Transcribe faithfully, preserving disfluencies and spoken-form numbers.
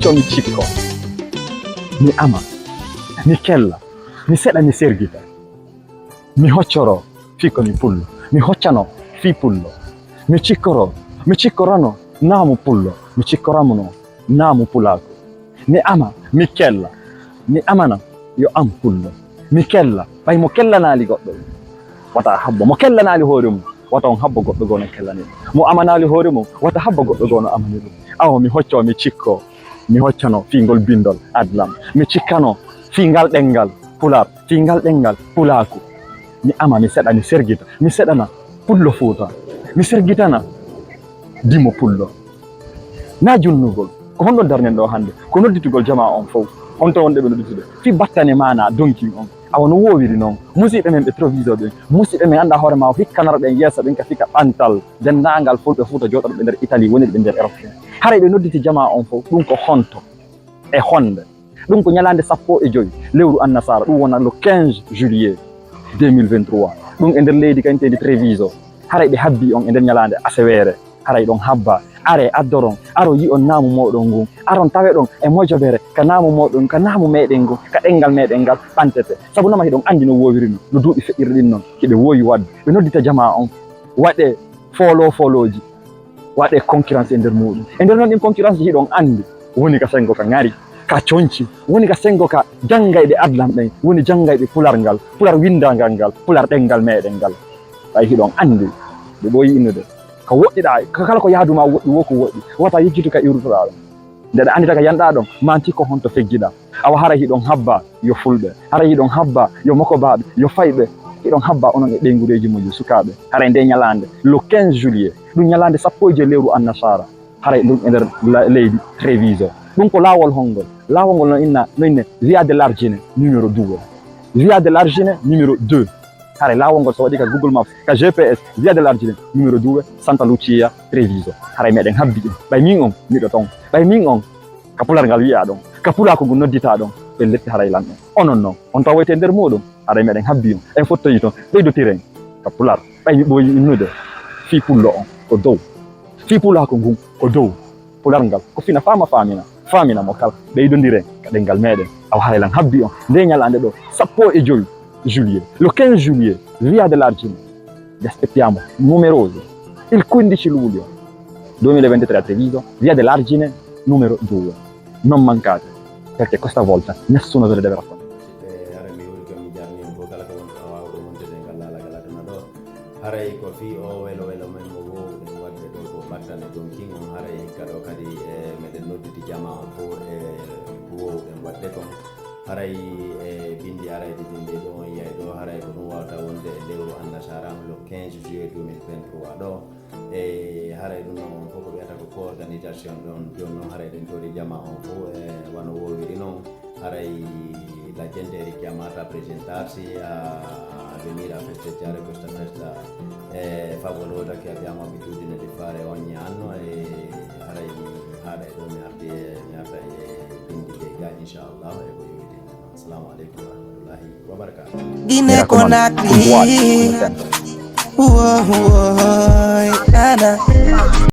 hocco mi cikko, mi ama, mi kella, mi seɗa mi sergita, mi hoccoro fii ko mi pullo, mi hoccano fii pullo, mi cikkoro, mi cikkorano naamu pullo, mi cikkoramuno naamu pulaaku. Mi ama, mi kella, mi amana yo am pullo. Mi kella, ɓay mo kellanaali goɗɗo, wata habbo. Mo kellanaali hoore mum, wata on habbo goɗɗo goo no kellani ɗum. Mo amanaali hoore mum, wata habbo goɗɗo goo no amani ɗum. Awa mi hocco, mi cikko, mi hoccano fii ngol bindol adlam. Mi cikkano fii ngal ɗemngal Pulaar, fii ngal ɗemngal pulaaku. Mi ama, mi seɗa, mi sergita, mi seɗana pullo Fuuta. Mi sergitana dimo pullo. Na junnugol. Ko honɗon darnen ɗoo hannde? Ko nodditugol jamaa on fow. Honto wonɓe ɓe nodditude? Fii battane maanaa donkin on. Awa no woowiri non. Musiɓɓe men ɓe Treviso ɓen, musiɓɓe men anndaa hoore maa o hikkanarɓe en yeeso ɓen ka fika ɓantal denndaangal fulɓe Fuuta jooɗorɓe nder Italie, wonirɓe nder Europe ɓen. Haray ɓe nodditi jamaa on fow, ɗum ko honto? E honde? Ɗum ko ñalaande sappo e joy lewru annasaara, ɗum wona le quinze juillet deux mille vingt-trois. Ɗum e nder leydi ka inteendi Treviso. Haray ɓe habbii on e nder ñalaande aseweere. Haray ɗon habba, aree addoron, aron yi'on naamu mooɗon ngun, aron taweɗon e mojobere ka naamu mooɗon, ka naamu meɗen ngun, ka ɗemngal meɗen ngal ɓantete. Sabu nama hiɗon anndi no woowiri non, no duuɓi feƴƴiri ɗin non, hiɓe woowi waɗde. Ɓe noddita jamaa on, waɗee fooloo foolooji, waɗee concurrence e nder muuɗum. E nder non ɗin concurrence ji hiɗon anndi, woni ka senngo ka ŋari, ka conci, woni ka senngo ka janngayɓe adlam ɓen, woni janngayɓe pular ngal, pular winndaangal ngal, pular ɗemngal meɗen ngal. Ɓay hiɗon anndi, ɓe ɓooyi innude. Ka woɗɗiɗaa, ka kala ko yaadu maa woɗɗi, wo ko woɗɗi. Wata yejjitu ka iwrutoɗaa ɗon. Nde ɗa anndita ka yanɗaa ɗon, manti ko honto feggiɗaa. Awa haray hiɗon habba yo fulɓe, haray hiɗon habba yo mokobaaɓe, yo fayɓe, hiɗon habba onon e ɓeynguureeji mon yo sukaaɓe. Haray nde ñalaande, le quinze juillet, ɗum ñalaande sappo e joy lewru annasaara. Haray ɗum e nder la-, leydi Treviso. Ɗum ko laawol honngol? Laawol ngol no inna, no inne Via dell'Argine numéro deux. Via dell'Argine numéro deux. Haray laawol ngol so waɗi ka Google Maps, ka G P S, Via dell'Argine numéro deux, Santa Lucia, Treviso. Haray meɗen habbi ɗum. Ɓay min on, miɗo ton. Ɓay min on, ka pular ngal wi'aa ɗon, ka pulaaku ngun nodditaa ɗon, ɓe letti haray lan ɗon. Onon non, on tawoyte nder muuɗum. Haray meɗen habbi on. En fottoyi ton, ɓeydotiren ka pular. Ɓay mi ɓooyi innude, fii pullo on ko dow. Fii pulaaku ngun ko dow. Pular ngal ko fina faama faamina, faamina mo kala. Ɓeydondiren ka ɗemngal meɗen. Awa haray lan habbi on. Nde ñalaande ɗoo, sappo e joy juillet, le quinze juillet, Via dell'Argine. Vi aspettiamo numerosi. Il quindici luglio duemilaventitré a Treviso, Via dell'Argine numero due. Non mancate, perché questa volta nessuno ve ne deve raccontare. Musidɓe, hara mi huri kam mi jarni on fof kala ko won, waawɗo wontude e ngal laala kala aduna ɗo. Haray ko fii o welo welo men mo woowuɗen waɗde ɗo ko battane donkin on, haray hikka ɗo kadi, e, meɗen nodditi jamaa on fof e ko woowuɗen waɗde kon. Haray e bindi arayɗi ɗin ɗe ɗo on yiyay ɗo, haray ko ɗum wawata wonde e lewru annasaara on, le quinze juillet deux mille vingt-trois ɗo. E haray ɗum noon on fof ko wiyata ko co-organisation ɗon, jooni noon haray ɗen toori jamaa on fof e wano woowiri noon. Haray la gente richiamata a presentarsi, a, a venire a festeggiare questa festa, eh, favolosa che abbiamo abitudine di fare ogni anno, e haray mi haaɗa e ɗo mi ardi e, mi arda e bindi ɗe ga, inchallah, e ko yowiti. Assalamu alaikum wa rahmatullahi wa barakatuh. Guinée Conakry. Wo, wo, nana.